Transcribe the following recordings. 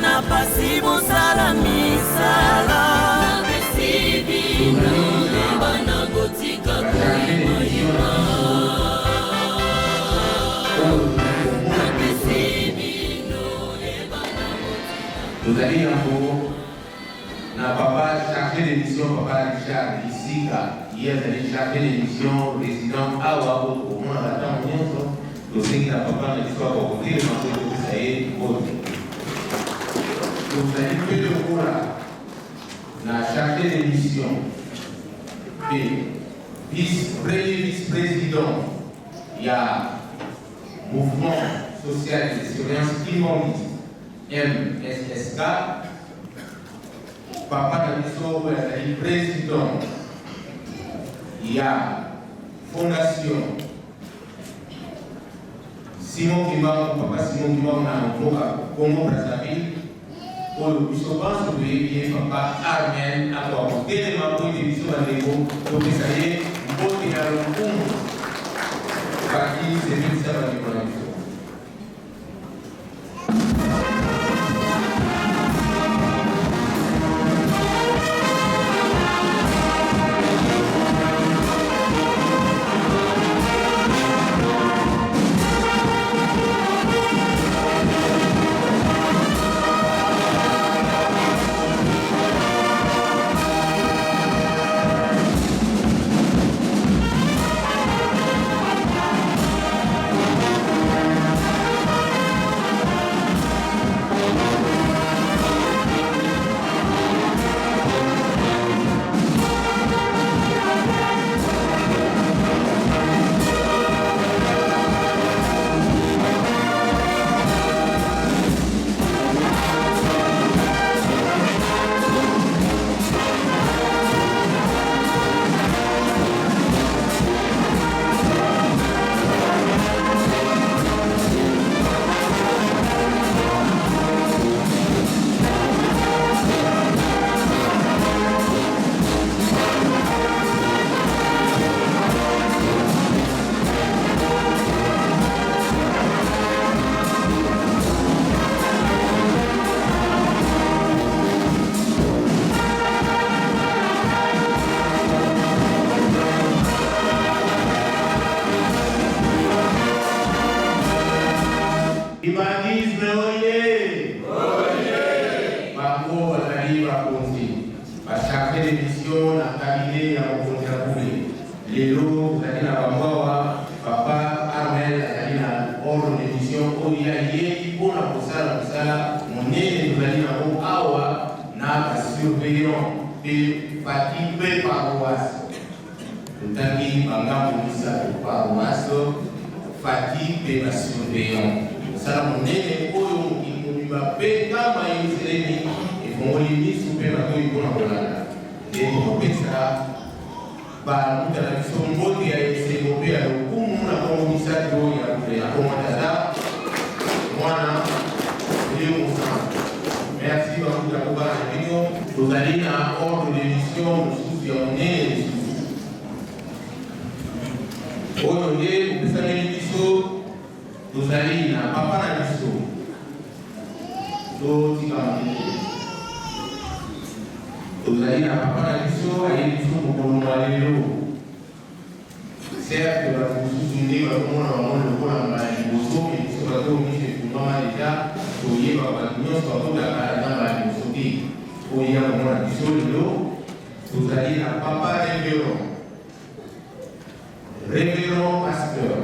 na pasi bosala misala. Napesi bino bana botika koyimayima. Napesi bino ebana botika. Tozali yango na papa chargé de mission, papa Richard Lisika. Ye azali chargé de mission résident awa oyo tokomonaka ntango nyonso. Tosengi na papa na biso akoka kotelema mpo topesa ye mbote. Tozali mpe lokola na chargé de mission mpe vice premier vice-président ya mouvement social de surveillance kimbanguiste MSSK, papa na biso oyo azali président ya fondation Simon Kimbangu, papa Simon Kimbangu na mboka Congo Brazzaville, oyo biso banso toyebi ye, papa Armel, akoka kotelema mpo ete biso bandeko topesa ye mbote ya lokumu. Baki sepelisa bandeko na biso. Kimbanguisme oye! Bango bazali bakonzi ba charge de mission na cabinet ya mokonzi ya bule. Lelo tozali na bango awa. Papa Armel azali na ordre de mission oyo ye ayei mpo na kosala mosala monene. Tozali nango awa na ba surveillant mpe fati mpe paroisse. Totangi bangambo misato, paroisse, fati mpe ba surveillant. Mosala monene oyo mokili mobimba mpe nkamba Yelusalemi efongoli miso mpe matoi mpo na kolanda. Nde tokopesa baluta na biso mbote ya esengo mpe ya lokumu na kombo misato ya bule, na kombo Tata, Mwana, Molimo Mosantu. Merci baluta mpo bana na bino. Tozali na ordre de mission mosusu ya monene lisusu oyo nde opesameli biso. Tozali na papa na biso, totika moke. Tozali na papa na biso ayebi biso mokolo mwa lelo. Certes, bato mosusu nde bazomona bango lokola mbala liboso, me biso bato oyo miso efungwama deja, toyeba bato nyonso bakotaka eza mbala liboso te. Oyo ya komona biso lelo, tozali na papa reverend, reverend pasteur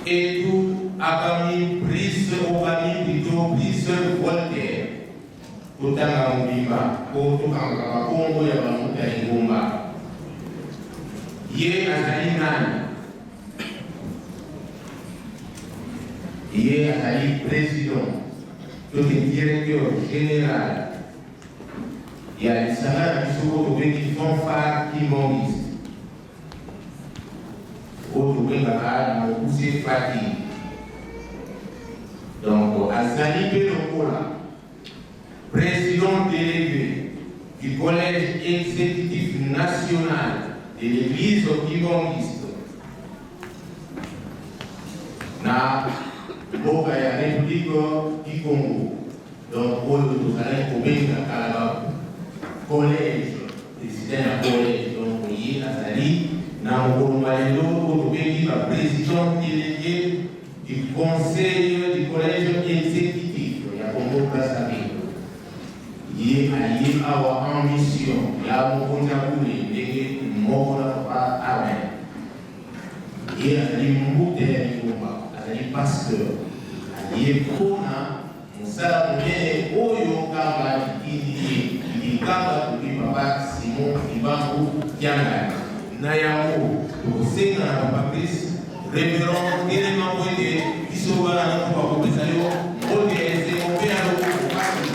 Etu Abami Brice, Obami plutôt, Brice Voltaire. Totanga mobimba mpo tokangaka bakombo ya bamoto ya lingomba. Ye azali nani? Ye azali president to te directeur general ya lisanga na biso oyo tobengi fanfare kimbanguiste, oyo tobengaka na mokuse fati. Donc azali mpe lokola président délégué du collège exécutif national de l'église kimbanguiste na Mboka ya Republique du Congo, donc oyo tozalaki kobenga kala ba collège, president ya collège. Donc ye azali na mokolo mwa lelo oyo tobengi ba president délégué du conseil du collège exécutif ya Congo Brazzaville. Ye aye awa en mission ya mokonzi ya bule ndenge moko na papa Armel. Ye azali mbuta ya lingomba, azali pasteur. Aye mpo na mosala monene oyo Nkamba litindi ye. Nkamba tobi papa Simon Kimbangu Kiangani. Na yango, tokosenga na papa Chris, Reverend, telema mpo ete biso bana na tokoka kopesa yo mbote ya esengo mpe ya loboko makasi.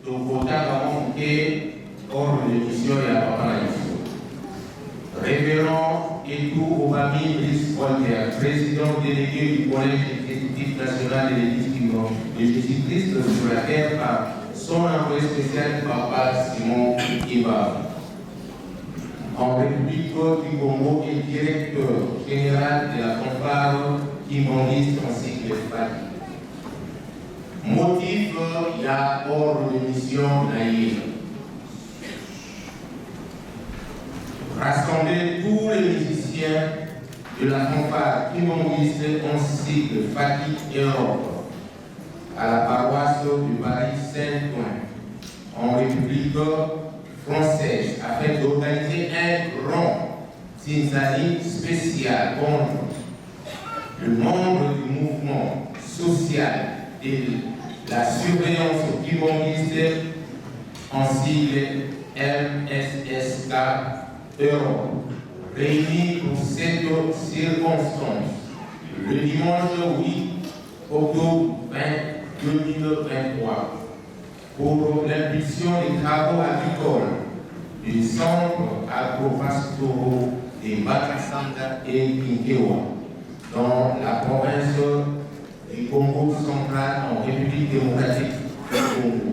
Tokotanga mwa moke ordre de mission ya papa na biso. Révérend Etou Obami Brice Walter, président délégué du Collège exécutif national de l'Église de Jésus-Christ sur la terre par son envoyé spécial Papa Simon Kimbangu. En République du Congo et directeur général de la fanfare kimbanguiste en cycle Fati. Motif ya ordre de mission na ye. Rassembler tous les musiciens de la fanfare kimbanguiste en cycle Fati Europe à la paroisse de Paris Saint-Ouen en République française afin d'organiser un grand Zinzani spécial contre le membre du mouvement social de la surveillance kimbanguiste en sigle MSSK Europe, réunis pour cette circonstance le dimanche 8 octobre 2023 pour l'impulsion des travaux agricoles du centre agro-pastoraux de Mbakasanga et Kinkewa dans la province du Congo central en République démocratique du Congo.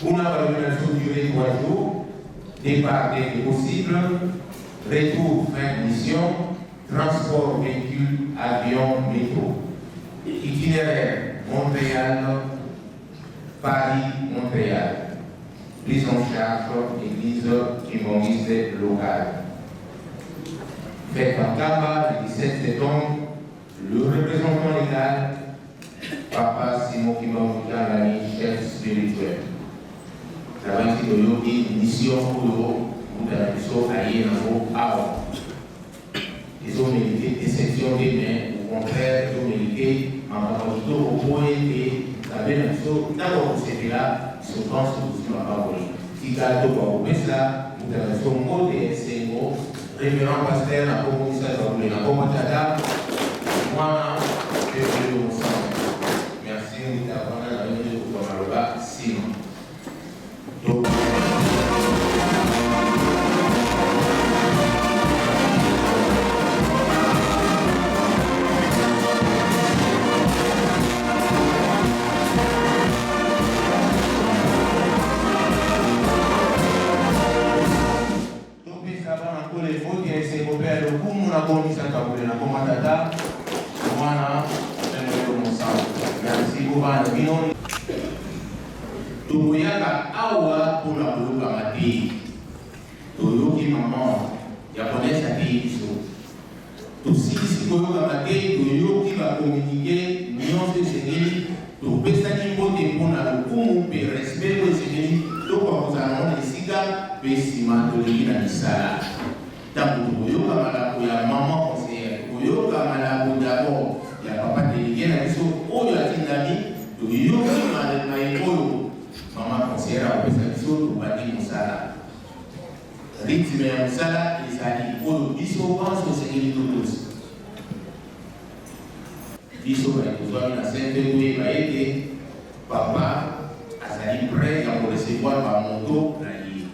Kuna balobi na biso durée 3 jours, départ dès que possible, retour fin de mission, transport véhicule, avion, métro. Itinéraire Montréal, Paris, Montréal. Prise en charge, église kimbanguiste locale. Fête en Kamba le 17 septembre, le représentant légal, Papa Simon Kimbangu Kiangani, chef spirituel. Nabanzi toyoki mission oyo moto na biso aye nango awa. Ezomérite déception te, mais au contraire ezomérite makambo ya kitoko, mpo ete Nzambe na biso ntango akosepela, biso banso tozwi mapamboli. Tika tokoka kopesa moto na biso mbote ya esengo, révérend pasteur, na nkombo misato ya bule, na nkombo Tata, Mwana mpe Molimo Mosantu. Merci Ngita, wana na yo nde kozwa maloba nsima. Topesa bana nkolo evoti ya esengo mpe ya lokumu na komisa kabule na koma Tata, Mwana mpe Molimo Mosantu. Merci bobana bino. Tokoyaka awa mpona koyoka mateyi. Toyoki mama Diakonese ateyi biso. Tosilisi koyoka mateyi, toyoki bacommuniqué nyonso esengeli, topesani mbote mpona lokumu mpe respect oyo esengeli tokoka kozala nango na esika, mpe nsima toleki na misala. Ntango tokoyoka malako ya mama conseillère, tokoyoka malako d'abord ya papa délégué na biso oyo atindami, toyoki maye oyo mama conseillère akopesa biso, tobandi mosala. Rythme ya mosala ezali oyo biso banso esengeli totosa. Biso baye tozwami na sente, toyeba ete papa azali prêt ya korecevoir bamoto na ye,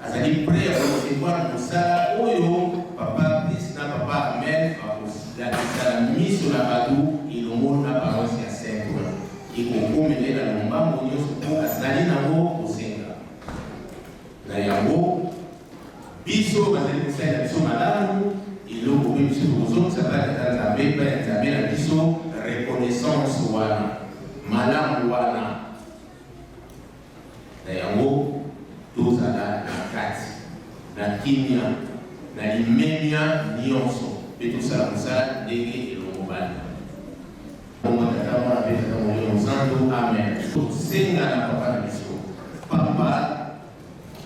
azali prêt ya korecevoir mosala oyo papa Prince na papa Armel bakolakisa na miso na bato elongo na paroisse ya Saint-Ouen. Ekokomele na lombango nyonso mpo azali nango kosenga. Na yango, biso bazali kosalela biso malamu, eloko mpe biso tokozongisa mpe Tata Nzambe mpe ya Nzambe na biso reconnaissance wana, malamu wana. Na yango, tozala na kati na kimia na limemia nyonso mpe tosala mosala ndenge elongobani. Bongo Tata, Mwana mpe Tata Molimo Mosantu. Amen. Tosenga na papa na biso, papa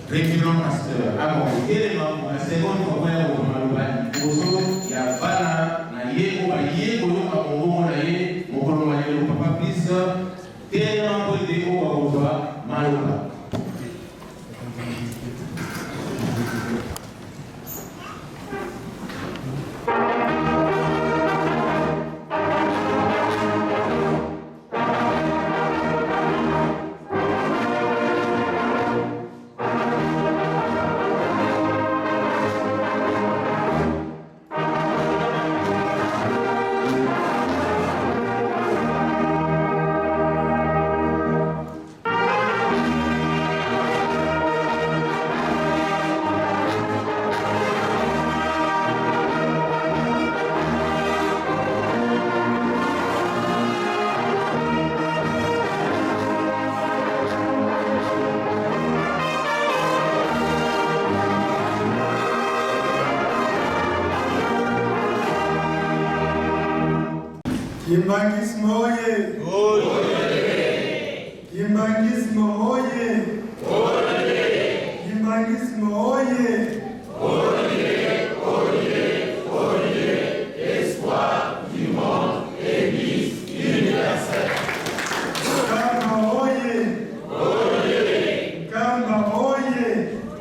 révérend pasteur, akotelema na seconde papa ya kozwa maloba liboso ya bana na ye oyo baye koyoka mongongo na ye mokolo mwa lelo. Papa Plis, telema mpo ete oyo bakozwa maloba. Kimbanguisme oye! Kimbanguisme oye! Kimbanguisme oye! Oye, oye, oye, espoir du monde, église universelle. Nkamba oye! Oye! Nkamba oye!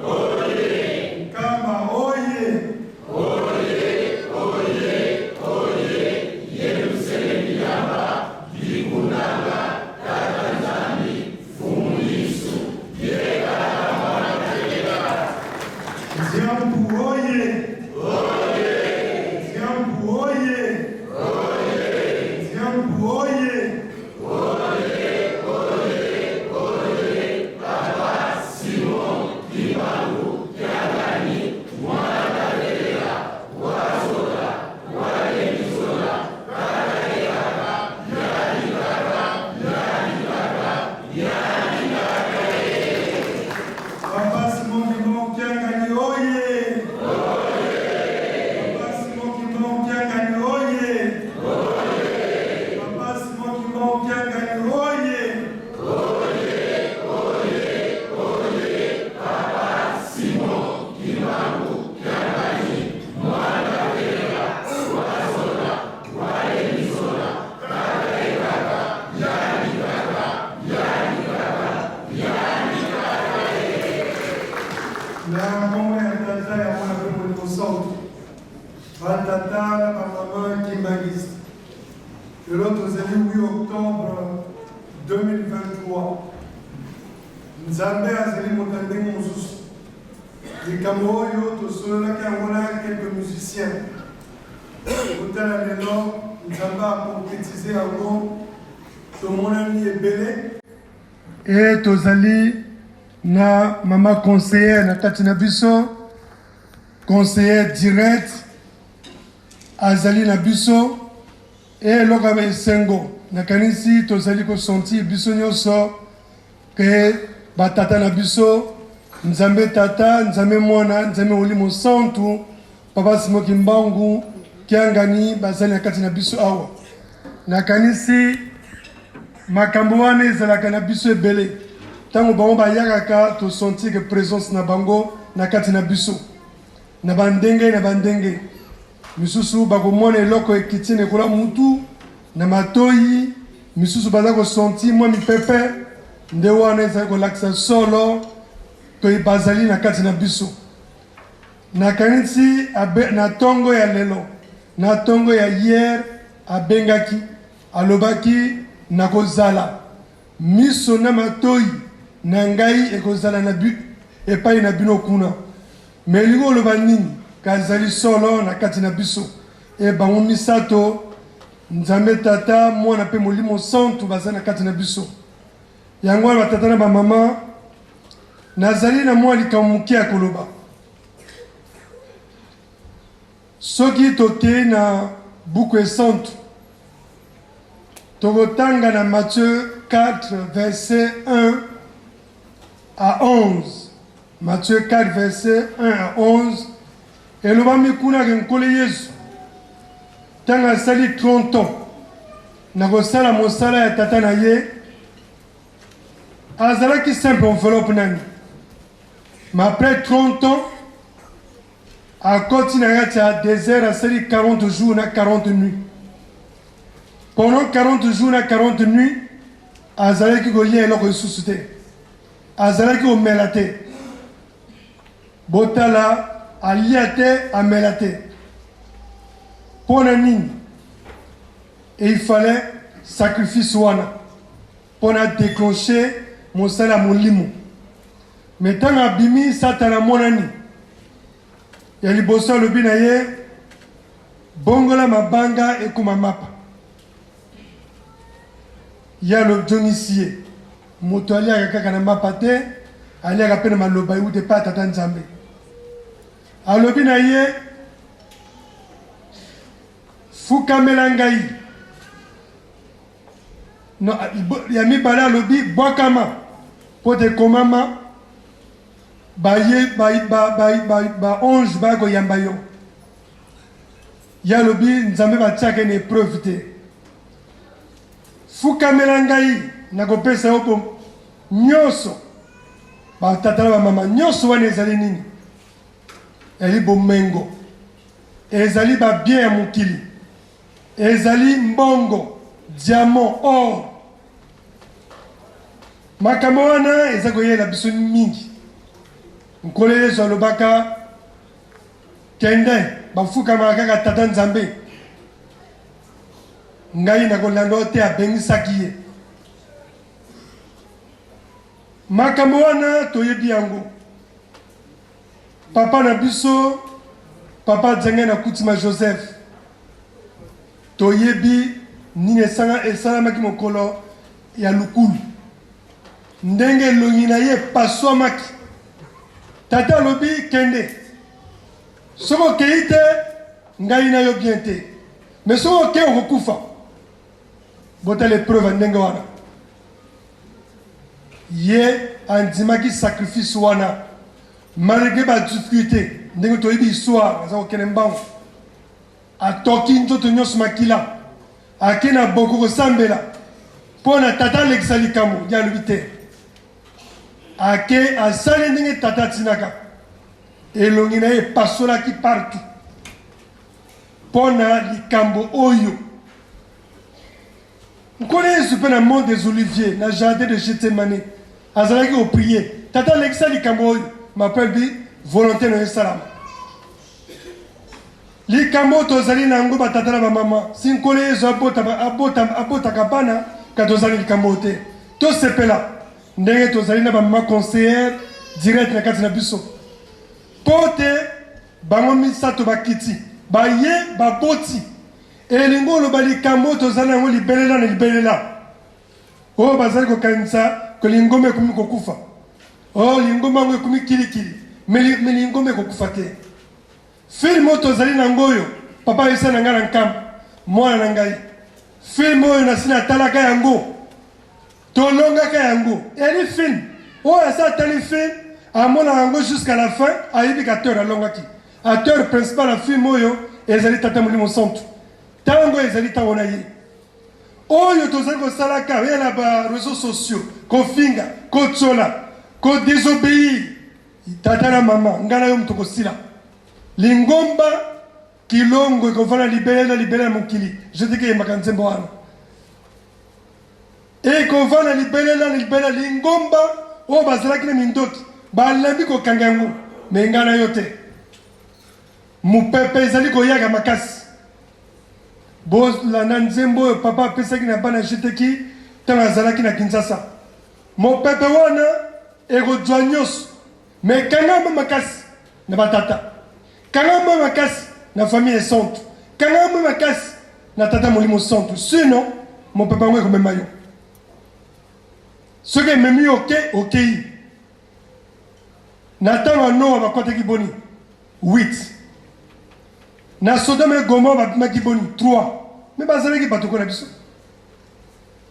Oye! Nkamba oye! Oye, oye, oye, Yerusalemu yamba, bikunanga, Tata Nzambi, Fumu Yesu, yeka mwana tekeka. Nziampu oye! Na nkombo ya Tata, ya Mwana mpe Molimo Santu, batata na bamama kimbanguiste, lelo tozali 8 octobre 2023. Nzambe azali moto ya ndenge mosusu. Likambo oyo tosololaki yango na quelques musiciens. Kotala lelo Nzambe a concrétise yango, tomonani ebele. E tozali na mama conseillère na kati na biso, conseillère direct azali na biso. E eloko ya esengo, nakanisi tozali kosentir biso nyonso ke batata na biso, Nzambe Tata, Nzambe Mwana, Nzambe Molimo Santu, Papa Simon Kimbangu Kiangani bazali na kati na biso awa. Nakanisi makambo wana ezalaka na biso ebele. Ntango bango bayakaka, tosentir ke présence na bango na kati na biso na bandenge na bandenge misusu. Bakomona eloko ekiti na ekola mutu na matoyi, misusu baza kosentir mwa mipepe. Nde wana ezali kolakisa solo to bazali na kati na biso. Nakanisi na ntongo ya lelo, na ntongo ya hier, abengaki, alobaki: nakozala miso na matoyi na ngai ekozala na epai na bino kuna. Me elingi oloba nini? Kazali solo na kati na biso. E bango misato, Nzambe Tata, Mwana mpe Molimo Santu, baza na kati na biso. Yango wana, batata na bamama, nazali na mwa likambo moke ya koloba. Soki tokei na buku esantu, tokotanga na Matthieu 4 verset 1 à 11. Matthieu 4 verset 1 à 11 elobami kuna ke Nkolo Yesu, ntango asali 30 ans na kosala mosala ya tata na ye, azalaki simple enveloppe nani, mais après 30 ans akoti na kati ya désert, asali 40 jours na 40 nuits. Pendant 40 jours na 40 nuits, azalaki kolia eloko lisusu te, azalaki komela te. Botala, alia te, amela te. Mpo na nini? Et il fallait sacrifice wana mpo na déclencher mosala ya molimo. Me ntango abimi, Satana amonani ya liboso, alobi na ye: bongola mabanga ekoma mapa. Ye alojongisi ye: moto aliaka kaka na mapa te, aliaka mpe na maloba euti epai ya Tata Nzambe. Alobi na ye: fukamela ngai. No, ya mibale alobi: bwakama, mpo te ekomama baye baange ba, ba, ba, ba baya koyamba yo. Ye alobi: Nzambe batiaka na épreuve te. Fukamela ngai, nakopesa yo bo nyonso. Batata na bamama, nyonso wana ezali nini? Ezali bomengo, ezali babien ya mokili, ezali mbongo, diamant, or. Makambo wana eza koyela biso mingi. Nkolo Yesu alobaka: kende, bafukamaka kaka Tata Nzambe, ngai nakolanda yo te. Abengisaki ye. Makambo wana toyebi yango. Papa na biso, Papa Diangienda Kuntima Joseph, toyebi nini esalamaki mokolo ya lukulu, ndenge elongi na ye epaswamaki. Tata alobi: kende, soki okei te, ngai na yo bien te, mais soki okei, okokufa. Botala épreuve ya ndenge wana. Ye andimaki sacrifice wana malgré badifficulté. Ndenge toyebi histoire, aza kokende mbango, atoki nzoto nyonso makila, ake na boko kosambela mpo na tata alekisa likambo. Ye alobi te, ake asali ndenge tata atinaka. Elongi na ye epasolaki partout mpo na likambo oyo. Nkolo Yesu mpe na Mont des Oliviers, na jardin de Gethsemane, azalaki koprier: Tata, alekisa likambo oyo. Mapel bi volonté na yo esalama. Likambo oyo tozali na yango batata na bamama, si Nkolo Yezu abotaka bana, ka tozali likambo oyo te. Tosepela ndenge tozali na bamama conseillère direct na kati na biso, mpo te bango misato bakiti baye baboti, elingi oloba likambo oyo tozali na yango libelela na libelela. Oyo bazali kokanisa ko lingomba ekomi kokufa, oh lingomba yango ekomi kilikili, me lingomba ekokufa te. Film oyo tozali na yango oyo papa ayebisa na ngai na nkamba, mwana na ngai, film oyo nasi natalaka yango, tolongaka yango. Eli film oyo asi atali film amonaka yango jusqu'à la fin, ayebi qu'acteur alongaki. Acteur principal ya film oyo ezali Tata Molimo Santu. Tango ezali tango na ye. Oyo tozali kosalaka oya na ba réseaux sociaux, kofinga, kotsola, ko désobéir tata na mama, ngai na yo moto kosila. Lingomba kilongo ekovanda libele na libele ya mokili. Je te keyembaka nzembo wana. Ekovanda libele na libele lingomba oyo bazalaki na mindoki balembi kokanga yango, me ngai na yo te. Mopepe ezali koyaka makasi. Bolanda nzembo oyo papa apesaki na bana GTK ntango azalaki na Kinshasa. Mopepe wana ekozwa nyonso, me kangama makasi na batata, kangama makasi na famille esantu, kangama makasi na tata Molimo Santu, sinon mopepe yango ekomema yo. Soki ememi yo oke, okei. Na ntango ya Noa bakwataki boni? 8. Na Sodome et Gomorrhe babimaki boni? 3. Me bazalaki bato kola biso.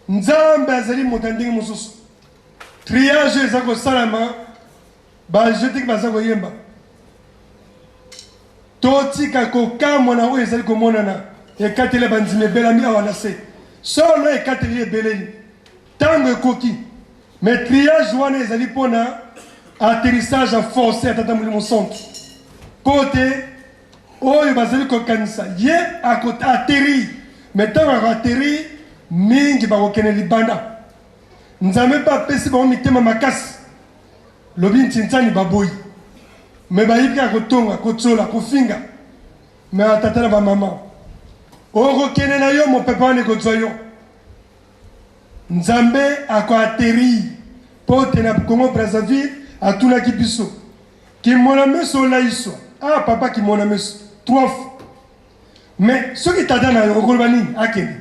Nzambe azali moto ya ndenge mosusu. Triage eza kosalama, bajetiki baza koyemba. Totika kokamwa na oyo ezali komonana. Ekateli ya bandimi ebelami awa na se. Solo ekateli ebeleli. Tango ekoki. Mais triage wana ezali pona atterrissage ya force ya Tata Molimo Santu. Po te oyo bazali kokanisa ye ako atterrir, mais tango ako atterrir mingi bakokende libanda. Nzambe pe apesi bango mitema makasi. Lobi ntintsani baboyi. Mais bayebi kaka kotonga, kotsola, kofinga. Mais ba tata na ba mama, okokende na yo mopepe wana ekozwa yo. Nzambe ako atterrir po te na Congo Brazzaville atunaki biso kimona meso olaiswa ah papa kimona meso trois fois mais soki tata na yo okoloba nini akende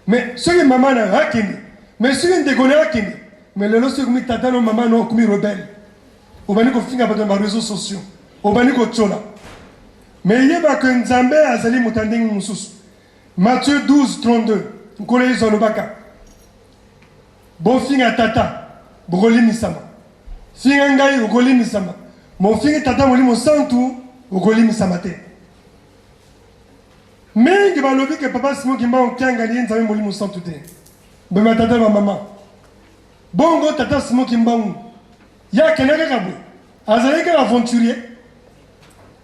mais soki mama na yo akende mais soki ndeko na yo akende mais lelo soki okomi tata no mama no okomi rebelle obandi kofinga bato na ba réseaux sociaux obandi kotiola mais yeba ke Nzambe azali moto ya ndenge mosusu. Matthieu 12, 32, Nkolo Yesu alobaka, Bofinga Tata, bokolimisama. Finga ngai, okolimisama. Mofingi Tata Molimo Santu, okolimisama te. Mingi balobi ke Papa Simon Kimbangu Kiangani ye Nzambe Molimo Santu te. Bema tata ba mama. Bongo Tata Simon Kimbangu ye akenda kaka boye. Azalaki kaka aventurier.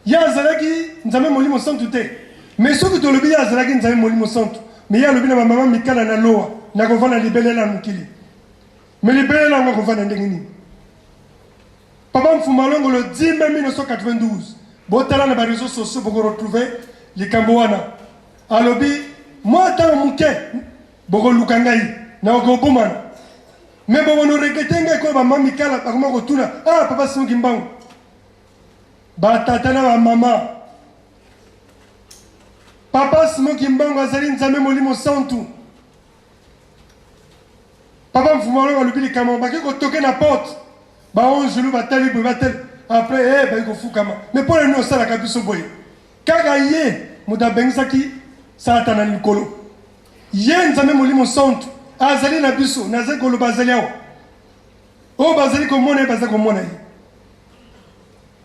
Ye azalaki Nzambe Molimo Santu te. Mais soki tolobi ye azalaki Nzambe Molimo Santu, mais ye alobi na ba mama Mikala na Loa, nakovanda libelela na mokili. Mais libelela yango akovanda ndenge nini? Papa Mfuma Longo le 10 mai 1992, botala na ba réseaux sociaux boko retrouver likambo wana. Alobi mwa ntango moke bokoluka ngai na okobomana. Mais bokono regretter ngai koyo ba mama Mikala bakoma kotuna, ah papa Simon Kimbangu. Ba tata na ba mama. Papa Simon Kimbangu azali Nzambe Molimo Santu. Papa Mfuma Longo alobi likambo bake kotoke na porte. Ba anjelu batali boye batali après eh bayi kofukama. Mais mpo na nini osalaka biso boye? Kaka ye moto abengisaki Satana na likolo. Ye Nzambe Molimo Santu azali na biso, nazali koloba azali awa. Oyo bazali komona ye bazali komona ye.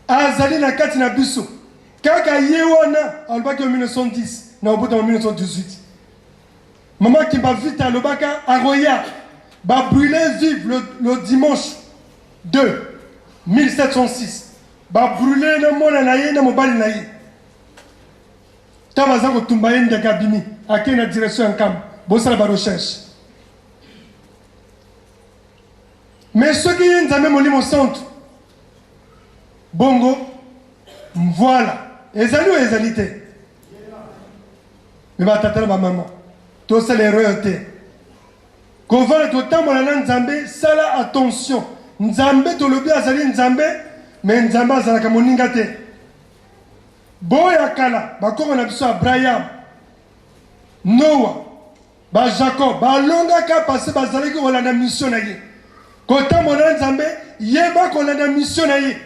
Azali na kati na biso. Kaka ye wana alobaki yo 1910 na obotama 1918. Mama Kimba Vita alobaka akoya ba brûler vive le dimanche 2 1706 ba brûler na mwana na ye na mobali na ye. Ntango baza kotumba ye ndeke abimi akei na direction ya Nkamba. Bosala ba recherche. Mais soki ye Nzambe Molimo Santu bongo. Voilà. Ezali oyo ezali te. Me batata na bamama, tosala erreur te. Kovanda totambola na Nzambe, sala attention. Nzambe tolobi azali Nzambe, me Nzambe azalaka moninga te. Boya kala, bakoko na biso Abraham, Noah, Ba Jacob balongaka parce bazalaki kolanda mission na ye. Kotambola na Nzambe, yeba kolanda mission na ye.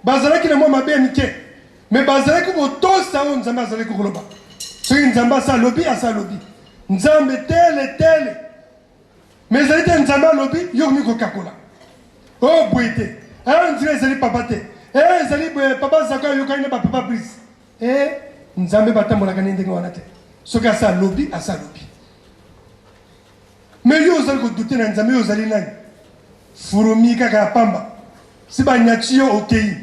Bazalaki na mwa mabe ya mike, mais bazalaki kotosa oyo Nzambe azalaki koloba. Soki Nzambe asa alobi, asa alobi. Nzambe tele tele. Mais ezali te Nzambe alobi, yo okomi kokakola. Oh boye te. Ah nzela ezali papa te. Eh ezali boye papa Zako ayokani na ba papa Brice. Eh Nzambe batambolaka ne ndenge wana te. Soki asa alobi, asa alobi. Mais yo ozali kodute na Nzambe, yo ozali nani? Furumi kaka ya pamba. Si banyati yo okei.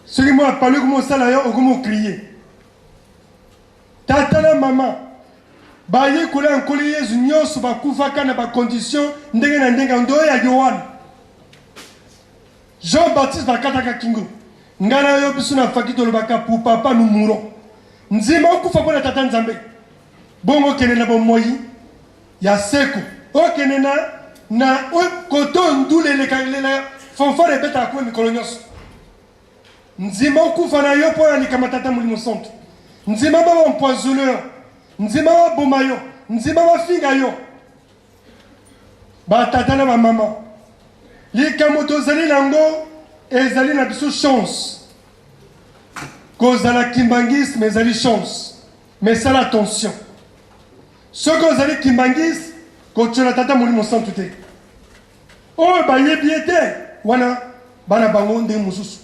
Soki mwa palu ekomi osala yo, okomi okrie. Tata na mama bayekoli ya Nkolo Yezu nyonso bakufaka na bakondition ndenge na ndenge, ndoyo ya Yoane. Jean Baptiste bakataka kingo. Ngai na yo biso na faki tolobaka pour papa nous mourons. Nzima okufa mpo na tata Nzambe. Bongo okende na bomoi ya seko. Okende na na koto ndule eleka lela fanfare ebetaka kuna mikolo nyonso. Nzima okufa na yo mpo na likama tata Molimo Santu. Nzima ba empoisonner yo. Nzima baboma yo. Nzima bafinga yo. Ba tata na ba mama, likambo tozali na yango ezali na biso chance. Kozala kimbanguisme ezali chance, mais sala attention. Soki ozali kimbanguiste, kotiola tata Molimo Santu te. Oyo bayebi ye te, wana bana bango ndenge mosusu.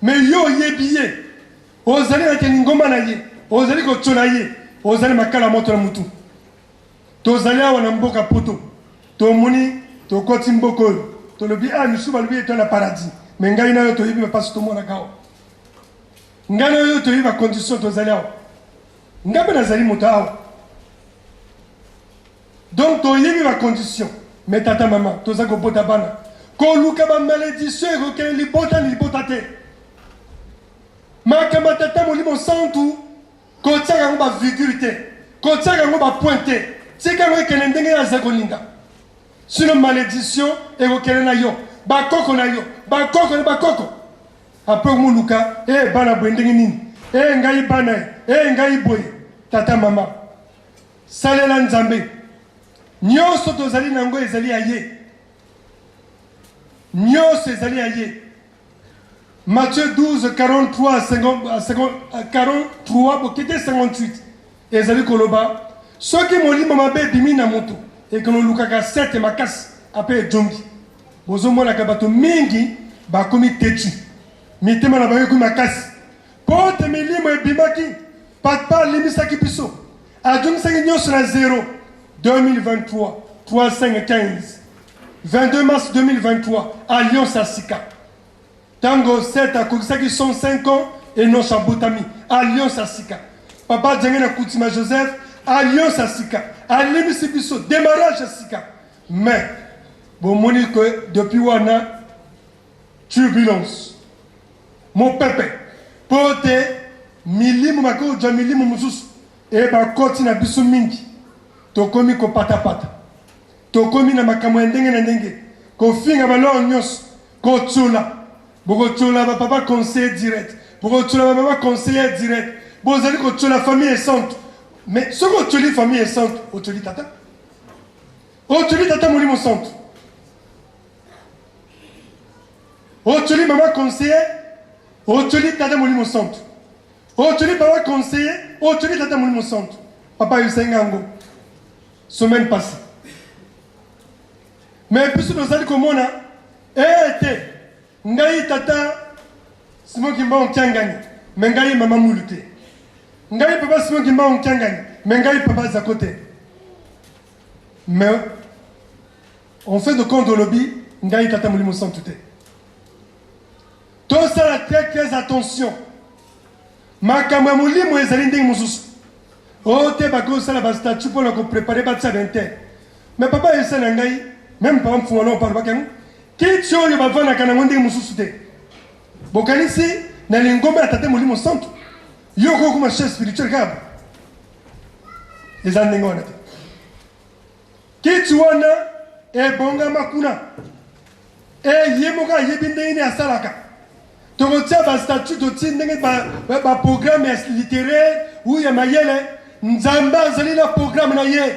Mais yo oyebi ye, ozali na lingomba na ye, ozali kotiola ye, ozali makala moto na mutu. Tozali awa na mboka poto, tomoni tokoti mboka oyo, tolobi ah, misusu balobi etoile na paradis, mais ngai na yo toyebi bapasi tomonaka awa. Ngai na yo toyebi ba condition tozali awa. Ngai mpe nazali moto awa. Donc toyebi ba condition, mais tata mama toza kobota bana koluka ba malédiction ekokende libota na libota te. Makambo ya tata Molimo Santu Kotiaka yango ba virgule te, kotiaka yango ba point te, tika yango ekende ndenge ye aza kolinga. Sinon malediction ekokende na yo, bakoko na yo, bakoko na bakoko. Après omoluka, eh bana boye ndenge nini? Eh ngai bana eh, eh ngai boye. Tata mama, salela Nzambe. Nyonso tozali na yango ezali ya ye. Nyonso ezali ya ye. Matthieu 12, 43, 50, 43 bokete 58 ezali koloba soki molimo mabe ebimi na moto ekololukaka sete makasi ape ejongi. Bozomonaka bato mingi bakomi tetu, mitema na bango ekomi makasi mpo te milimo ebimaki. Papa alimbisaki biso, ajongisaki nyonso na zero. 2023 3 5 15 22 mars 2023 alliance ya sika. Ntango Seth akokisaki 105 ans, Enosh abotami. Alliance ya sika. Papa Djenge na Kutima Joseph, alliance ya sika. Alimbisi biso, demarrage ya sika. Mais bomoni que depuis wana turbulence, mopepe, mpo te milimo bakoki kozwa milimo mosusu e bakoti na biso mingi, tokomi kopatapata, tokomi na makambo ya ndenge na ndenge, kofinga balor nyonso, Kotiola, bokotiola ba papa conseiller direct, bokotiola ba mama conseillère direct, bozali kotiola famille esantu. Mais soki otioli famille esantu, otioli tata, otioli tata molimo santu, otioli mama conseiller, otioli tata molimo santu, otioli papa conseiller, otioli tata molimo santu. Papa ayebisaki nga yango semaine passée. Mais biso tozali komona ete ngai tata Simon Kimbangu Kiangani, mais ngai mama Mulu te. Ngai papa Simon Kimbangu Kiangani, mais ngai papa Zako te. Mais en fin de compte olobi ngai tata Molimo Santu te. Tosala très très attention. Makambo ya molimo ezali ndenge mosusu. Oh te bakosala ba statut mpo na koprepare batia bente. Mais papa ayebisa na ngai, meme papa Mfungwa nao alobaki yango, kiti oyo bavandaka nango ndenge mosusu te. Bokanisi Na lingomba ya Tata Molimo Santu, yo okoki kokoma chef spirituel kaka boye? Eza ndenge wana te. Kiti wana ebongama kuna e ye moko ayebi ndenge nini asalaka. Tokotia ba statut, totie ndenge ba, ba, ba programme ya littéraire ou ya mayele. Nzambe azali na programme na ye.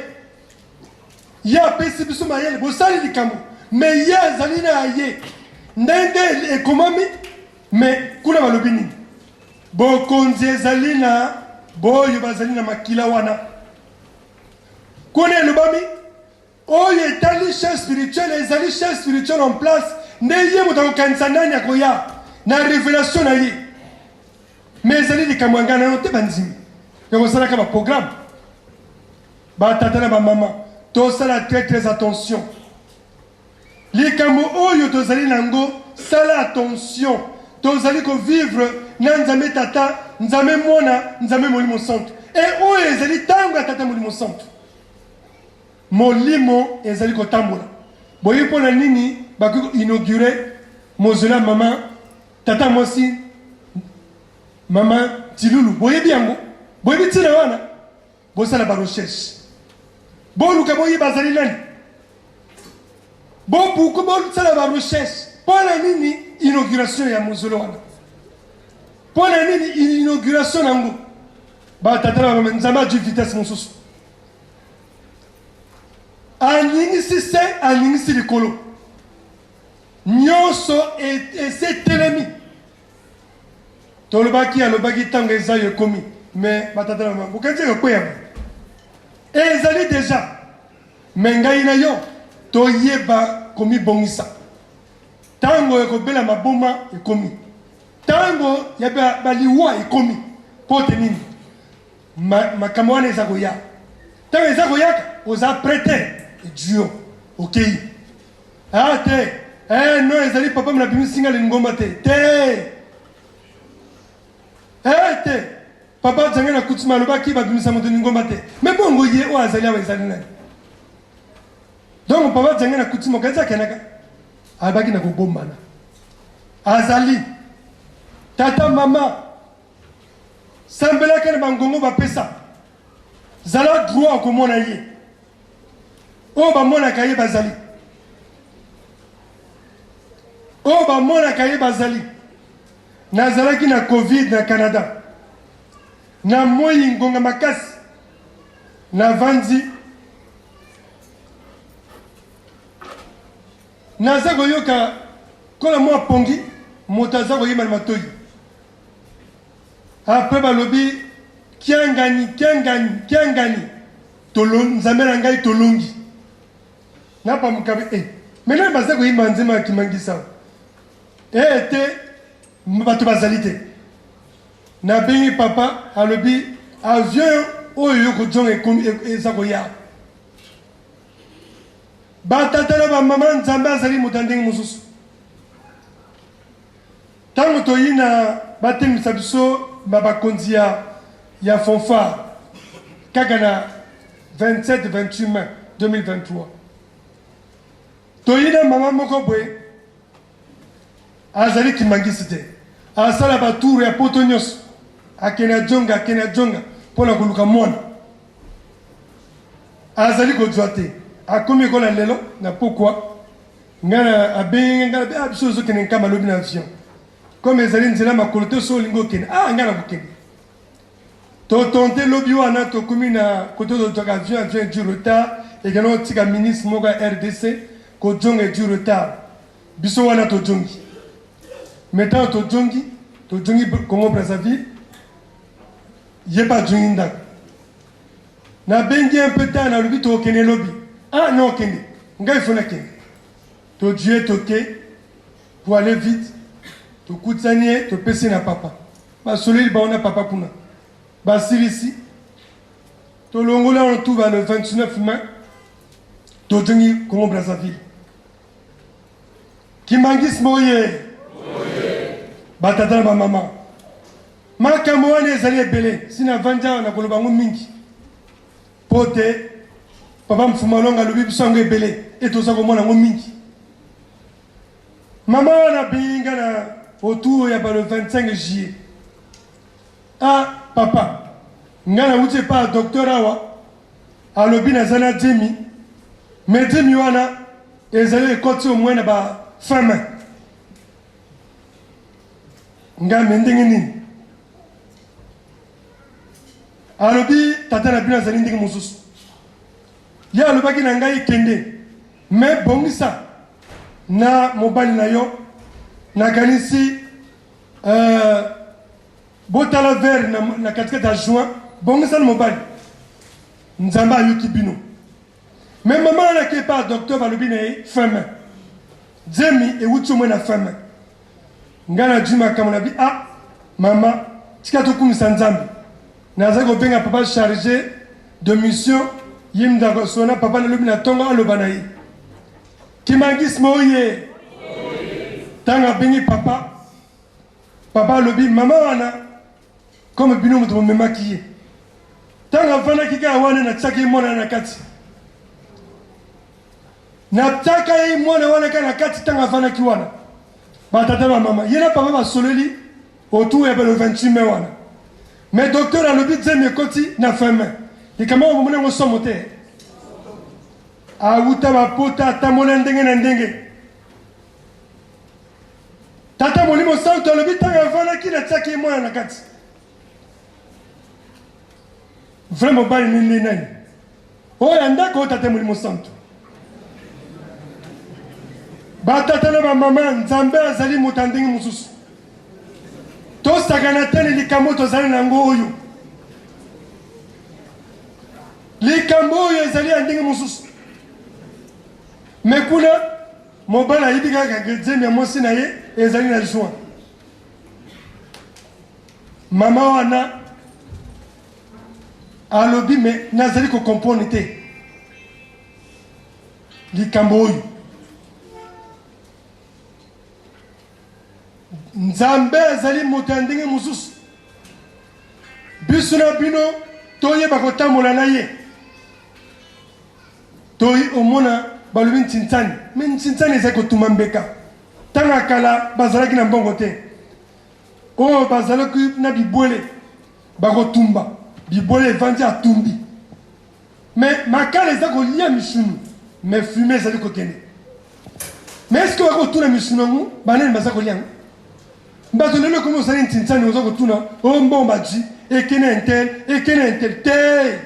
Ye apesi biso mayele, bosali likambo, me ye azali na ye ndenge ekomami. Me kuna balobi nini? Bokonzi ezali na boyo bazali na makila wana. Kuna elobami oyo etali chef spirituel, ezali chef spirituel en place nde ye moto akokanisa nani akoya na revelation na ye. Me ezali likambo ya ngai nano te, bandimi ya kosalaka baprograme. Batata na bamama, tosala très très attention. Likambo oyo tozali na yango, sala attention. Tozali ko vivre na Nzambe Tata, Nzambe Mwana, Nzambe Molimo Santu. E oyo ezali tango ya Tata Molimo Santu. Molimo ezali kotambola. Boyebi mpo na nini bakoki ko inaugurer mausolée ya mama tata mwasi mama Tilulu? Boyebi yango? Boyebi ntina wana? Bosala ba recherche. Boluka boyeba azali nani. Bobuku bosala ba recherche. Mpo na nini inauguration ya mausolée wana? Mpo na nini inauguration yango? Batata na bamama, Nzambe azwi vitesse mosusu. Aningisi se, aningisi likolo. Nyonso ese etelemi. Tolobaki, alobaki ntango eza yo ekomi. Mais batata na bamama, bokanisi ekokweya boye? Ezali deja. Mais ngai na yo toyeba komibongisa. Ntango ya kobela maboma ekomi. Ntango ya baliwa ekomi. Mpo te nini? Makambo wana eza koya. Ntango eza koyaka, oza prete edio okei. Ah te, eh non, ezali papa mna bimisi nga lingomba te. Te. Eh te. Papa Djange na kutima alobaki babimisa moto lingomba te. Mais bongo ye oyo azali awa ezali nani? Donc papa Djange na kutima okanisi akendaka? Alobaki na kobombana. Azali tata mama sambelaka na bangongo bapesa. Zala droit okomona ye. Oyo bamonaka ye bazali. Oyo bamonaka ye bazali. Nazalaki na Covid na Canada. Na moi ngonga makasi. Navandi. Naza koyoka kola mwa pongi, moto aza koyemba na matoyi. Après balobi kiangani kiangani kiangani tolo nzambe na ngai tolongi. Na pamuka eh maintenant baza koyemba nzembo ya kimangisa. Eh te bato bazali te. Nabengi papa alobi avion oyo yo kojonga ekomi eza koya. Batata na bamama, Nzambe azali moto ya ndenge mosusu. Ntango toyina batelemisa biso ba bakonzi ya ya fanfare kaka na 27 28 mai 2023, toyina mama moko boye azali kimangisi te, asala ba tour ya poto nyonso, akende ajonga akende ajonga mpo na koluka mwana, azali kozwa te. Akomi ekola lelo na pokwa, ngai na abengi ngai na ah, biso ozokende nkamba lobi na avion, comme ezali nzela makolo te, so olingi okende, ah ngai nakokende. Totonte lobi wana tokomi na kote tozwaka avion, avion edu retard, ekenda kotika ministre moko ya RDC kojonga edu retard. Biso wana tojongi, mais ntango tojongi, tojongi Congo Brazzaville, ye mpe ajongi ndako. Nabengi un peu tard, nalobi tokokende lobi. Ah non, okende ngai fo nakende. Tojue toke pour aller vite, tokutani ye, topesi na papa, basoleli bango na papa kuna, basilisi, tolongoli wana tuba le 29 mai, tojongi Congo Brazzaville. Kimbanguisme oye! Batata na bamama, makambo wana ezali ebele, si navandi awa nakoloba yango mingi mpo te papa Mfumalonga alobi biso yango ebele e toza komona yango mingi. Mama wana abengi nga na Autour ya ba le 25 juillet. Ah papa, ngai nawuti epai ya docteur awa, alobi naza na demi, mais demi wana ezali ekoti au moins na ba fin mai. Ngai me ndenge nini? Alobi tata na bino azali ndenge mosusu. Ye alobaki na ngai kende, mais bongisa na mobali na yo. Nakanisi euh, botala vers na, na katikati ya juin, bongisa na mobali. Nzambe ayoki bino. Mais mama wana ake epa docteur, balobi na ye fin mai. Zemi ewuti omwe na fin mai. Ngai nazwi makambo na bi ah mama, tika tokumisa Nzambe. Nazali kobenga papa chargé de mission, ye ndako sona papa nalobi na tongo aloba na ye. Kimangisme oye. Tango abengi papa, papa alobi mama wana comme bino moto bomemaki ye. Tango avandaki kaka wana natiaki ye mwana na kati. Natiaka ye mwana wana kaka na kati tango avandaki wana. Batata ba mama, ye na papa basololi autour ya le 28 mai wana. Mais docteur alobi zemi ekoti na fin mai. Likambo yango bomoni yango somo te. Awuta bapota atambola ndenge na ndenge. Tata Molimo Santu alobi ntango avandaki natiaki ye mwana na kati. Vrai mobali nini nani? Oyo ya ndako oyo Tata Molimo Santu. Batata na bamama, Nzambe azali moto ya ndenge mosusu. Tosakana te na likambo tozali na yango oyo. Likambo oyo ezali ya ndenge mosusu. Me kuna mobali ayebi kaka zemi ya mwasi na ye ezali na juin. Mama wana alobi me nazali ko comprendre te likambo oyo. Nzambe azali moto ya ndenge mosusu. Biso na bino toyeba kotambola na ye. Toyi omona balobi ntintsani, me ntintsani ezali kotuma mbeka. Ntango ya kala bazalaki na mbongo te, oyo bazalaki na bibwele bakotumba bibwele, evandi atumbi, me makala eza kolia misuni, me fume ezali kokende. Me eske bakotuna misuni yango banani baza kolia yango? Bato lelo ekomi osali ntintsani, oza kotuna o oh, mbongo baji ekene intel ekene intel te.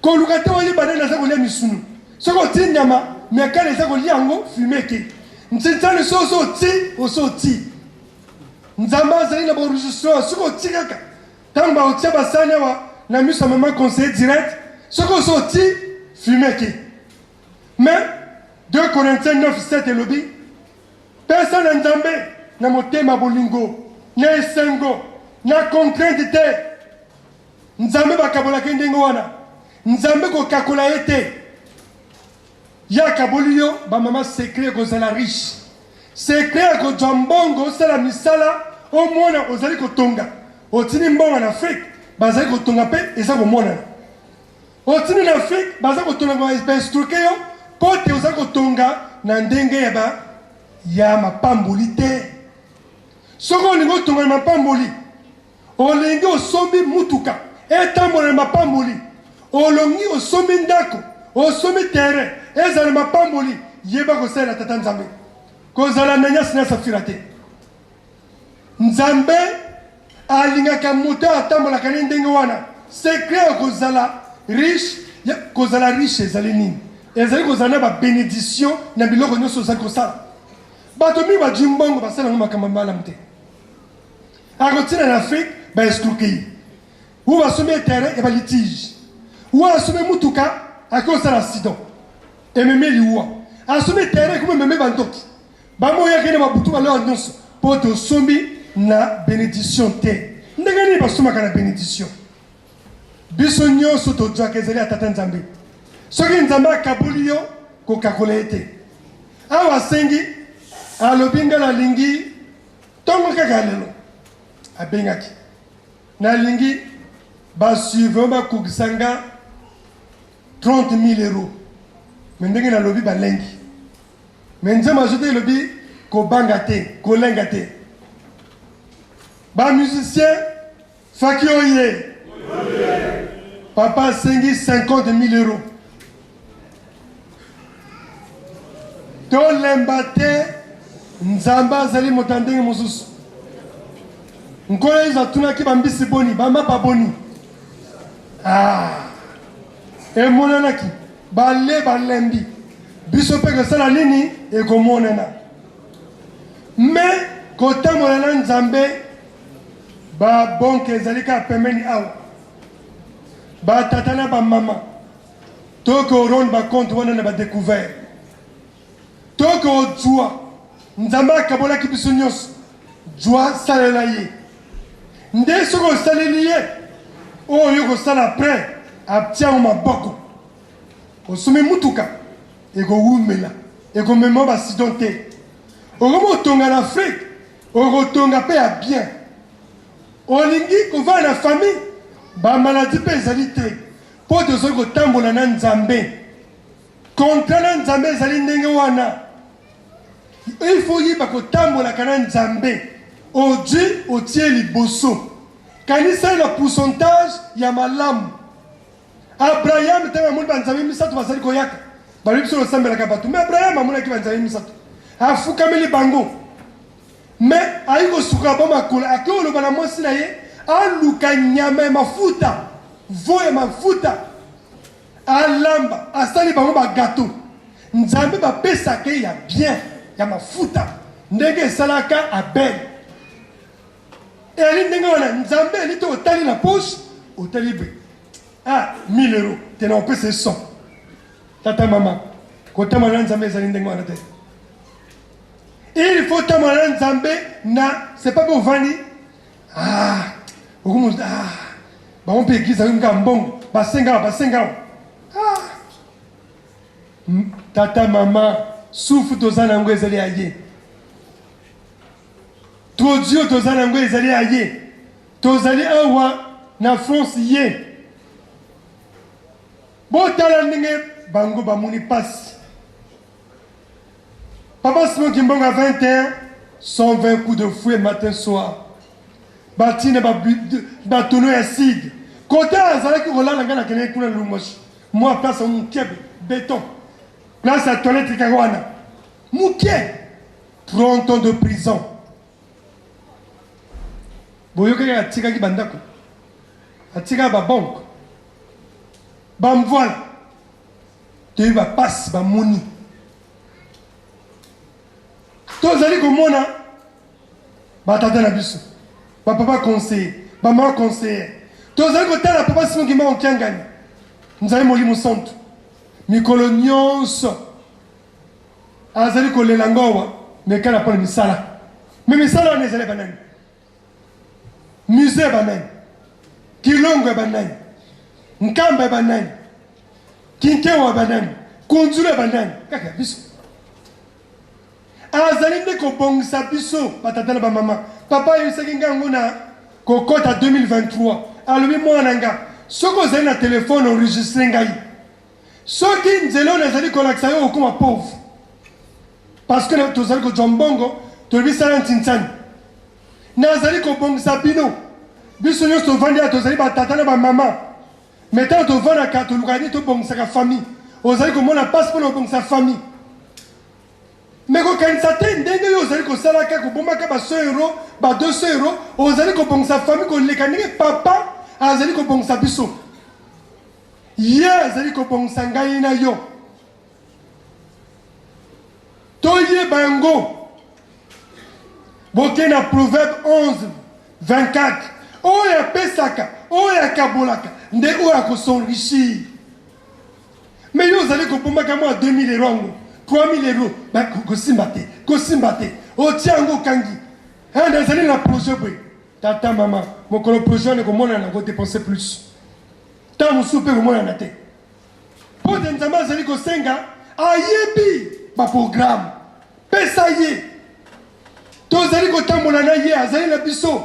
Koluka te oyeba nani aza kolia misuni. Soki oti nyama, makala eza kolia yango, fume ekei. Ntintsani soki osi oti, osi oti. Nzambe azali na baenregistrement, soki oti kaka ntango bakotia basani awa na miso ya mama conseiller direct, soki osi oti, fume ekei. Mais 2 Corinthiens 9 7 elobi pesa na Nzambe na motema bolingo na esengo na contrainte te. Nzambe bakabolaka ye ndenge wana. Nzambe kokakola ye te. Ye akaboli yo ba mama secret ya kozala riche. Secret ya kozwa mbongo osala misala omona ozali kotonga. Otindi mbongo na Afrique bazali kotonga mpe eza komonana. Otindi na Afrique baza kotonga ba instruke yo mpo te ozali kotonga na ndenge ya ba ya mapamboli te. Soki olingi otonga na mapamboli Olingi osombi mutuka etambola na mapamboli, olongi osombi ndako, osombi terrain ezala na mapamboli, yeba kosalela Tata Nzambe. Kozala Ananias na Safira te. Nzambe alingaka moto atambolaka ne ndenge wana. Secret ya kozala riche, kozala riche ezali nini? Ezali kozala na ba benediction na biloko nyonso ozali kosala. Bato mingi bazwi mbongo basala yango makambo malamu te. Akotina na Afrique ba escroquer ye. Ou basombi ye terrain ya ba litige. Ou asombi mutuka ake kosala accident. Ememi liwa. Asombi terrain ekomi ememi ba ndoki. Bamoyaki na babutu baloya nyonso po tosombi na benediction te. Ndenge nini basomaka na benediction? Biso nyonso tozwaka ezali ya Tata Nzambe. Soki Nzambe akaboli yo, kokakola ye te. Awa asengi, alobi nga nalingi Tongo kaka ya lelo abengaki, nalingi ba surveillant bakokisa nga 30 000 euros. Me ndenge nalobi balengi. Me nzembo azote elobi kobanga te, kolenga te. Ba musiciens Faki oye. Papa asengi 50 000 euros. Tolemba te, Nzambe azali moto ya ndenge mosusu. Nkolo Yesu atunaki bambisi boni, bamapa boni. Ah, emonanaki bale balembi, biso mpe kosala nini ekomonana. Me kotambola na Nzambe Ba bonke ezali kaka pembeni awa. Ba tata na ba mama to ko rendre ba compte wana na ba decouvert. To ko zua Nzambe akabolaki biso nyonso. Zua salela ye. Nde soki osaleli ye oyo okosala après atia yango maboko. Osombi mutuka ekowumela ekomema ba accident te. Okomi otonga na Afrique Okotonga pe ya bien. Olingi kovanda na famille, ba maladie pe ezali te po tozali kotambola na Nzambe. Contrat na Nzambe ezali ndenge wana. Il faut oyeba kotambolaka na Nzambe. Ozwi otie liboso. Kanisa ye na pourcentage ya malamu. Abraham ntango amoni banzambe misato bazali koyaka, balobi biso tosambelaka bato, me Abraham amonaki banzambe misato, afukameli bango, me ayi kosukola ba makolo, ake koloba na mwasi na ye aluka nyama ya mafuta, vo ya mafuta, alamba, asali bango bagato. Nzambe bapesaka ye ya bien ya mafuta ndenge esalaka Abel. Eyali ndenge wana Nzambe eli te otali na poche otali be ah 1000 euros te na opesa ye 100 tata mama kotambola na Nzambe ezali ndenge wana te il faut tambola na Nzambe na c'est pas bovandi ah okomo ah bango mpe eglise ayoki kaka mbongo basengaka basengaka ah tata mama sufu toza na yango ezali ya ye Produit oyo toza na yango ezali ya ye. Tozali awa na France ye. Botala ndenge bango bamoni pasi. Papa Simon Kimbangu a 21 120 coups de fouet matin soir. Batina ba ba tonneau ya acide. Kota azalaki kolala ngai nakendeki kuna Lubumbashi. Mwa place ya moke beton. Place ya toilette kaka wana. Moke. 30 ans de prison. Boyokaki atikaki bandako, atikaki ba banque, ba mvoila, toyebi ba pasi bamoni. Tozali komona batata na biso, ba papa conseiller, ba mama conseillère. Tozali kotala papa Simon Kimbangu Kiangani, Nzambe Molimo Santu, mikolo nyonso Azali kolela ngowa mais kala pona misala. Mais misala wana ezali ya banani? Musée ya banani? Kilongo ya banani? Nkamba ya banani? Kinkewa ya banani? Kunzulu ya banani? Kaka ya biso. Azali nde kobongisa biso batata na bamama. Papa ayebisaki ngai yango na kokota 2023. Alobi mwana na nga, soki ozali na telefone enregistre ngai. Soki nzela oyo nazali kolakisa yo okoma pauvre parce que tozali kozwa mbongo tolobi sala ntintsani nazali kobongisa bino biso nyonso tovandi awa tozali batata na bamama me ntango tovandaka tolukaka nini tobongisaka famille ozali komona mpasi mpona kobongisa famille me kokanisa te ndenge yo ozali kosalaka kobombaka ba 100 euro ba 200 euro ozali kobongisa famille koleka ndenge papa azali kobongisa biso Ye azali kobongisa ngai na yo. Toyeba yango. Boke na Proverbe 11, 24. Oyo apesaka, oyo akabolaka, nde oyo akos'enrichir. Mais yo ozali kobombaka mwa 2000 euro yango, 3000 euro, kosimba te, kosimba te. Otia yango okangi. Nazali na projet boye. Tata, mama, mokolo projet wana ekomonana, ko depenser plus. Ntango mosusu mpe ekomonana te. Mpo te Nzambe azali kosenga, ayebi ba programme. Pesa ye. Tozali kotambola na ye, azali na biso.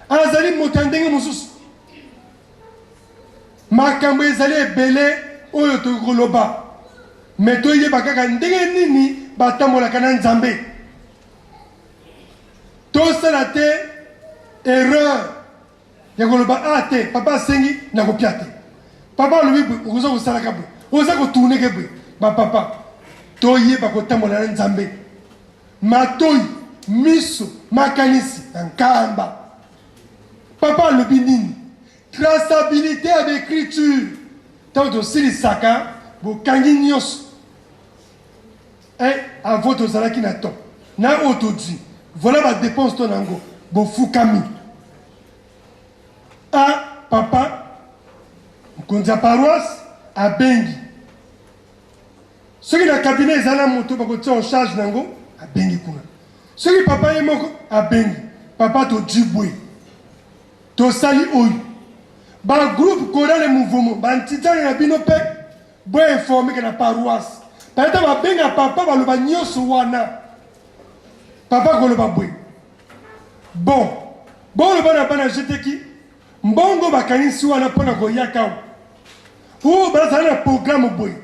Azali moto ya ndenge mosusu. Makambo ezali ebele oyo tokoki koloba, me toyeba kaka ndenge nini batambolaka na Nzambe. Tosala te erreur ya koloba a ah, te papa asengi nakopia te. Papa alobi boye okoza kosalaka boye, oza kotourneke boye. Bapapa toyeba kotambola na Nzambe. Matoi, miso, makanisi na nkamba. Papa alobi nini? Traçabilité ya baecriture. Ntango tosilisaka bokangi nyonso eh, avant tozalaki na temps na oyo tozwi voilà badepense to na yango bofukami a papa mokonzi ya paroisse abengi soki na cabinet eza na moto bakotia en charge na yango abengi kuna soki papa ye moko abengi papa tozwi bwe tosali oyo bagroupe chorale mouvement bantitane na bino mpe Bo informe ke na paroisse peut-être babenga papa baloba nyonso wana papa koloba boye bon boloba na bana jeteki mbongo bakanisi wana mpo na koyaka awa oyo bazala na programme boye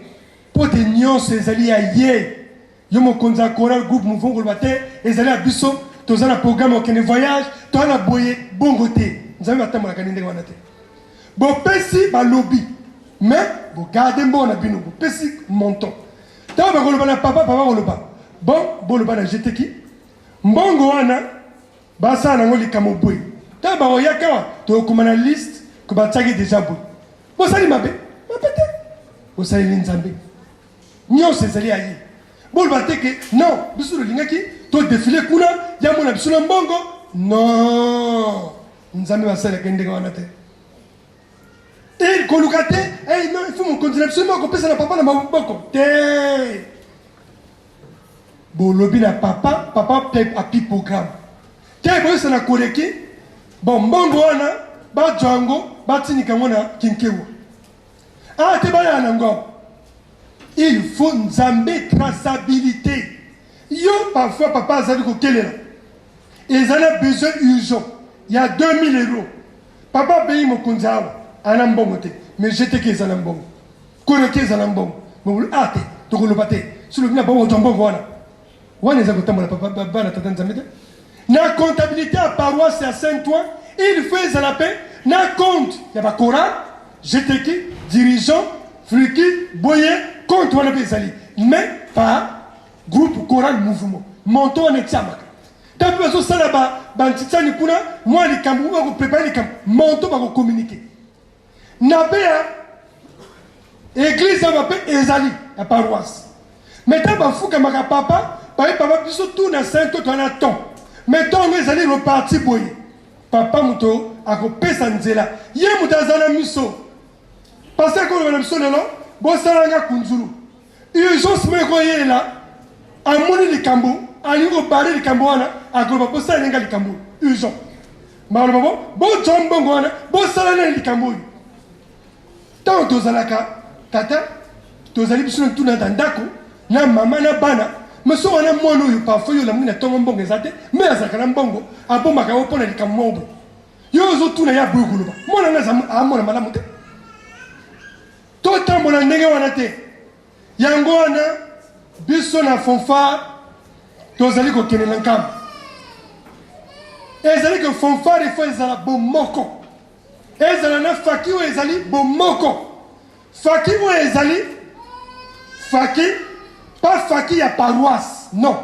mpo te nyonso ezali ya ye yo mokonzi ya choral groupe mouvement koloba te ezali ya biso toza na programme okende voyage toza na boye bongo te nzambe batambolaka nde ndenge wana te bopesi balobi mais bogarde mbongo na bino bopesi montant ntango bakoloba na papa papa koloba bon boloba na jeteki mbongo wana basala nango likambo boye ntango bakoyaka awa tokokoma na liste ko batiaki deja boye bosali mabe mabe te bosaleli nzambe Nyonso ezali ya ye. Boloba te ke non, biso tolingaki to defile kuna ya mona biso na mbongo. Non, Nzambe basalaka ndenge wana te. E koluka te, eh non, il faut mokonzi na biso moko kopesa na papa na maboko te. Bolobi na papa, papa pe api programme. Te boyesa na koleki, bon mbongo wana bazwa yango batinika yango na kinkewa. Ah te baya na ngo. Il faut Nzambe traçabilité. Yo parfois papa azali kokelela. Ezali na besoin urgent ya 2000 euros. Papa abengi mokonzi awa ana mbongo te mais jeteki eza na mbongo. Koreki eza na mbongo. Mobulu ah te tokoloba te. Solobi na bango ozwa mbongo wana. Wana eza kotambola papa bana tata Nzambe te. Na comptabilité ya paroisse ya Saint-Ouen, il faut ezala pe na compte ya ba chorale, GTK, dirigeant, Fluki, boye compte wana pe ezali mais par groupe chorale mouvement. Montant wana etiamaka. Ntango mpe bazosala ba bantitsani kuna mwa likambo bakoprepare likambo montant bakokommunike. Na pe ya eglise awa pe ezali ya paroisse. Mais ntango bafukamaka papa, baye papa biso tout na saint to na temps. Mais temps yango ezali reparti boye. Papa moto akopesa nzela. Ye moto aza na miso. Pasteur akoloba na biso lelo, bosala nga kunzulu. Urgence moko ekoyela, amoni likambo, alingi kobare likambo wana, akoloba bosala nga likambo urgent. Baloba bo bozwa mbongo wana bosala nani likambo oyo. Ntango tozalaka tata, tozali biso na tuna na ndako na mama na bana mais soki wana mwana oyo parfois yo olamuki na ntongo mbongo eza te mais azalaka na mbongo abombaka yango mpo na likambo moko boye yo ozotuna ye aboyi koloba mwana nga amona malamu te totambola ndenge wana te yango wana biso na fanfare tozali kokende na nkamba ezali ke fanfare ifo ezala bomoko ezala na faki oyo ezali bomoko faki oyo ezali faki pas faki ya paroisse non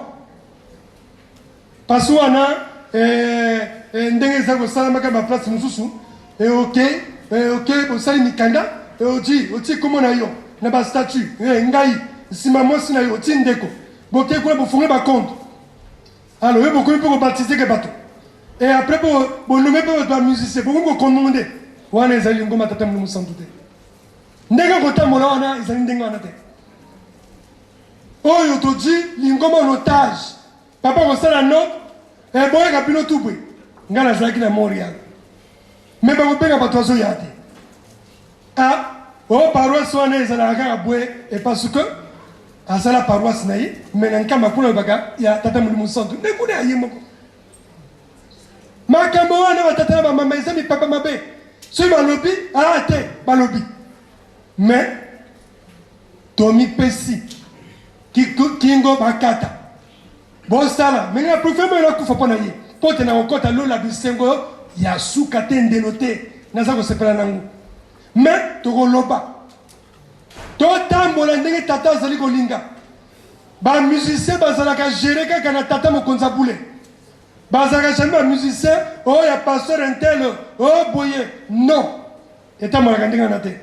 Pasi wana eh, eh, ndenge eza kosalamaka ba place mosusu eh, ok eh, ok osali mikanda eh, oti oti kombo na yo na ba statut eh, ngai nsima mwasi na yo oti ndeko boke kuna bofonge ba compte alors yo bokomi mpe kobaptize ke bato et après bo bonome mpe bato ba musicien bokomi kokomande wana ezali lingomba tata molimo santu te ndenge kotambola wana ezali ndenge wana te oyo tozwi lingomba en otage Papa kosala note eh, boyaka bino tu boye ngai nazalaki na Montreal me bakobenga bato bazoya te ah, o oh, paroisse wana ezalaka kaka boye e parce que asala paroisse na ye me na nkamba kuna alobaka ya tata molimo santu nde kuna ya ye moko makambo wana batata na bamama eza mipapa mabe soki balobi aa te balobi me tomipesi kingo bakata bosala me nga préfère moyo nakufa mpo na ye mpo te nakokɔta lola bisengo ya suka te ndelo te naza kosepela nango me tokoloba totambola ndenge tata azali kolinga bamusicien bazalaka gere kaka na tata mokonzi ya bule bazalaka jamais bamusicien oyo ya pasteur intel oyo boye non etambolaka ndenge wana te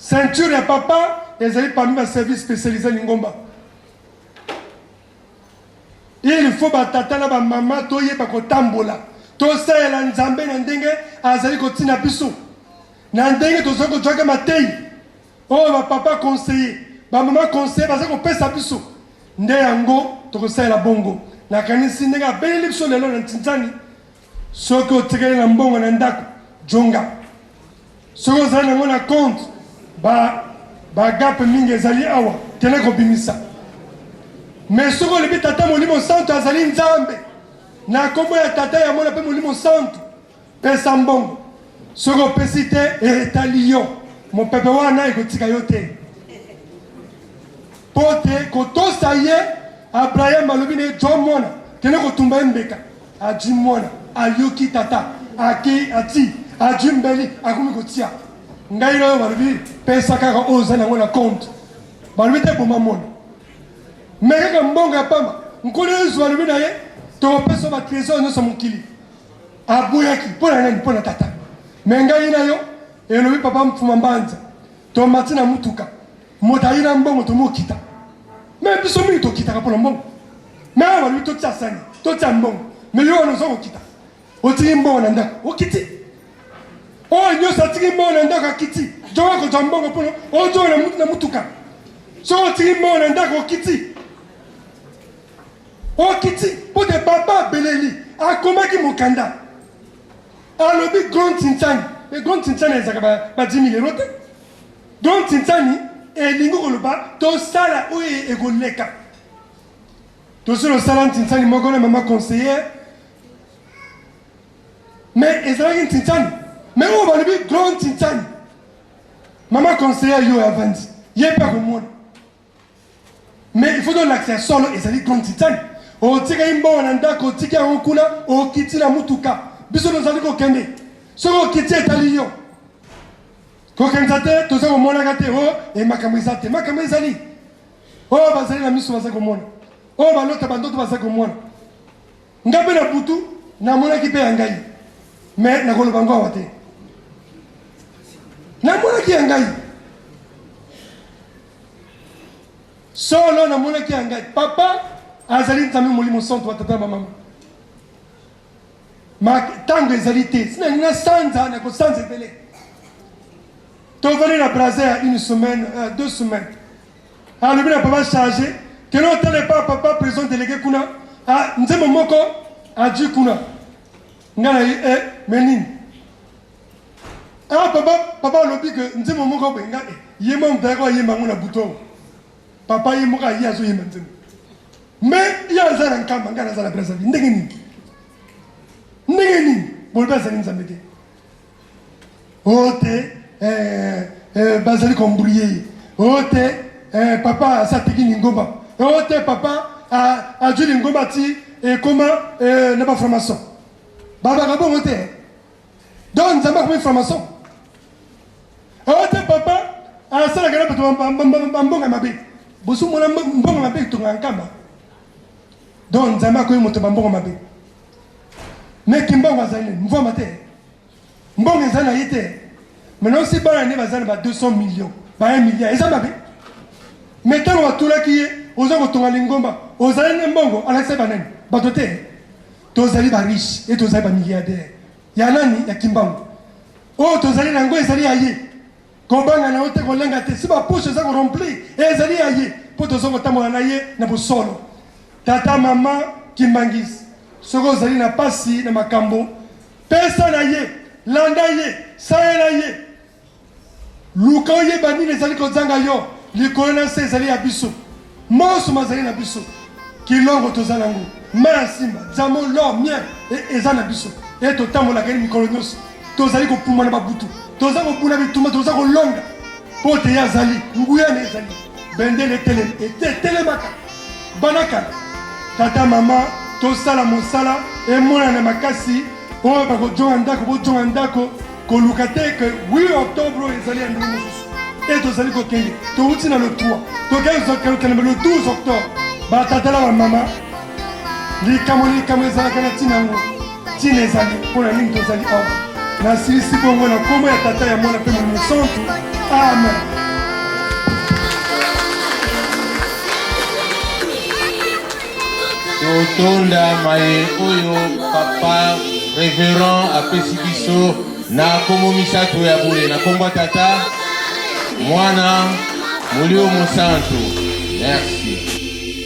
ceinture ya papa ezali parmi baservice spécialisé lingomba il faut batata na bamama toyeba kotambola tosalela nzambe na ndenge azali kotina biso na ndenge tozali kozwaka mateyi oyo bapapa conseiller bamama conseiller bazali kopesa biso nde yango tokosalela bongo nakanisi ndenge abeleli biso lelo na ntinzani soki otikali na mbongo na ndako jonga soki ozali nango na compte ba bagape mingi ezali awa kende kobimisa me soki olobi tata molimo santu azali nzambe na nkombo ya tata ya mwana mpe molimo santu pesa mbongo soki opesi te etali yo mopepe wana ekotika yo te mpo te kotosa ye abraham alobi na ye jwa mwana kende kotumba ye mbeka Adji mwana ayoki tata akei ati adji mbeli akomi kotia ngai na yo balobi pesa kaka oyo oza nango na compte balobi te boma mwana me kaka mbongo ya pamba nkolo yesu alobi na ye tokopesa batrésor nyonso mokili aboyaki mpo na nani mpo na tata me ngai na yo elobi papa mfuma mbanza tomati na motuka moto ayi na mbongo tomokita me biso mingi tokitaka mpo na mbongo me awa balobi totia sani totia mbongo me yo wana oza kokita otiki mbongo na ndako okiti oyo nyonso atiki mbongo na ndako akiti jonga kozwa mbongo mpono ojonga na motuka soki otiki mbongo na ndako okiti okiti mpo te papa abeleli akomaki mokanda alobi grand tintani me grand tintani ezalaka ba 10 000 euro te Donc Tshintsani elingi koloba tosala oyo ekoleka. Tosi tosala Ntshintsani moko na mama conseillère mais ezalaki Ntshintsani mais oyo balobi grand Ntshintsani mama conseillère yo avandi ye mpe akomona mais il faut tolakisa ya solo ezali grand Ntshintsani otikaki mbongo na ndako otiki yango kuna okiti na motuka biso tozali kokende soki okiti etali yo Kokanisa te toza komonaka te o oh, e makambo eza te makambo ezali oyo oh, bazali na miso baza komona oyo oh, balota bandoto baza komona ngai mpe na butu namonaki mpe ya ngai me nakoloba ngo awa te namonaki ya ngai solo namonaki ya ngai papa azali nzambe molimo santu wa tata na bamama ntango ezali te si nalingi nasanza nakosanza ebele tovandi na braza ya une semaine euh, deux semaines alobi na papa charge kende otala epa papa président délégué kuna ah, nzembo moko adji kuna ngai na ye eh, me nini ah, papa papa alobi ke nzembo moko boye ngai eh, ye moko moto ayaki ayemba yango na butu papa ye moko aye azoyemba nzembo me ye aza na nkamba ngai naza na brazzaville ndenge nini ndenge nini bolobi azali nzambe te o te eh, eh, bazali kombrouye ye o te eh, papa asi ateki lingomba o te papa azwi lingomba ti ekoma eh, na bafranc-maçon babaka bongo te donc nzambe akomi franc-maçon o te papa asalaka na bato bambongo ya mabe bosumona mbongo mabe etongaka nkamba donc nzambe akomi moto bambongo mabe me kimbongo azali nini mvwama te mbongo eza na ye te maintenant si bana nde baza na ba 200 millions ba 1 milliard eza mabe me ntango batulaki ye oza kotonga lingomba ozali nde mbongo alakisa banani bato te tozali bariche e tozali bamilliardaire ya nani ya kimbangu oyo tozali na yango ezali ya ye kobanga na yo te kolenga te si bapoche eza koremplir ezali ya ye mpo toza kotambola na ye na bosolo tata mama kimbangisi soki ozali na pasi na makambo pesa na ye landa ye salela ye Luka oyeba nini ezali kozanga yo. Likolo na nse ezali ya biso, monso mazali na biso. Kilongo toza nango, mai ya nsimba, diamant, l'or, miel e, eza na biso. E totambolaka ye mikolo nyonso, tozali kopuma na babutu, toza kobunda bitumba, toza kolonga mpo te ye azali nguya na ezali bendele etelemaka bana kala. Tata mama Tosala mosala emonana makasi oyo bakojonga ndako, bojonga ndako, koluka te ke 8 octobre oyo ezali ya ndenge mosusu. E tozali kokende, towuti na le 3, tokei kokende le 12 octobre. Batata na bamama, likambo likambo ezalaka na ntina yango, ntina ezali mpo na nini tozali awa. Nasilisi bongo na nkombo ya Tata, ya Mwana mpe Molimo Santu. Amen. Totonda maye oyo papa reverend apesi biso na kombo misato ya bule, na kombo ya Tata, Mwana, Molimo Mosantu. Merci.